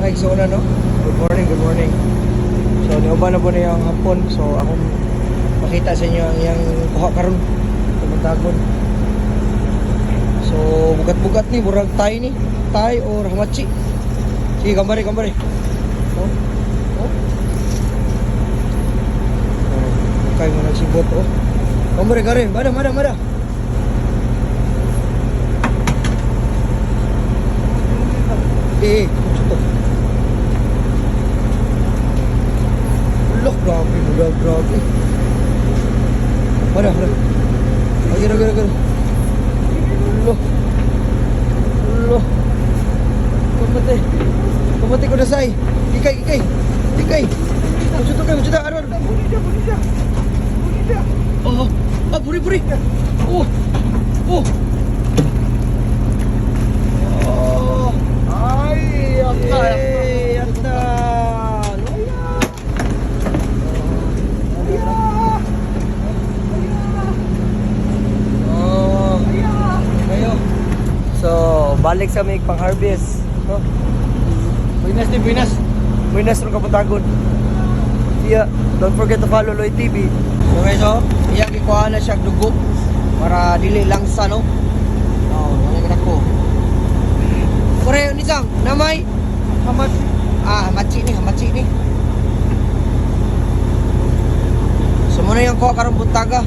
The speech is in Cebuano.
Mga kaigsuonan, no? Good morning, good morning. So, niuban na po niya ang hapon. So, akong makita sa inyo ang iyang kuha karon kabuntagon. So, bugat-bugat ni, murag tay ni. Tai or hamachi. Sige, gambari, gambari. Oh. Oh. Oh, kay mo nagsibot, oh. Gambari, gare. Mada, mada, mada. Eh, eh, ito. Look, grabe, grabe, grabe. Mada, mada. Agir, agir, agir. Look. Look. Kumate. Kumate ko na say. Ikay, ikay. Ikay. Mucho kay, mucho ta. Ano, ano? Buri dia, buri dia. Buri dia. Oh, ah, buri, buri. Oh. Oh. Oh. Ay, akka. Yay, ata. Ayah. Oh. Ayah. Kayo. So, balik sa may pang-harvest. No? Buenas ni buenas. Buenas ron kabuntagon. Yeah, don't forget to follow Lloyd TV. So guys, oh, iyang gikuha na siya dugo para dili langsa, no. Oh, wala ka ko. Kore ni sang namay Hamat. Ah, hamachi ni, hamachi ni. So muna yung kuha karong buntaga.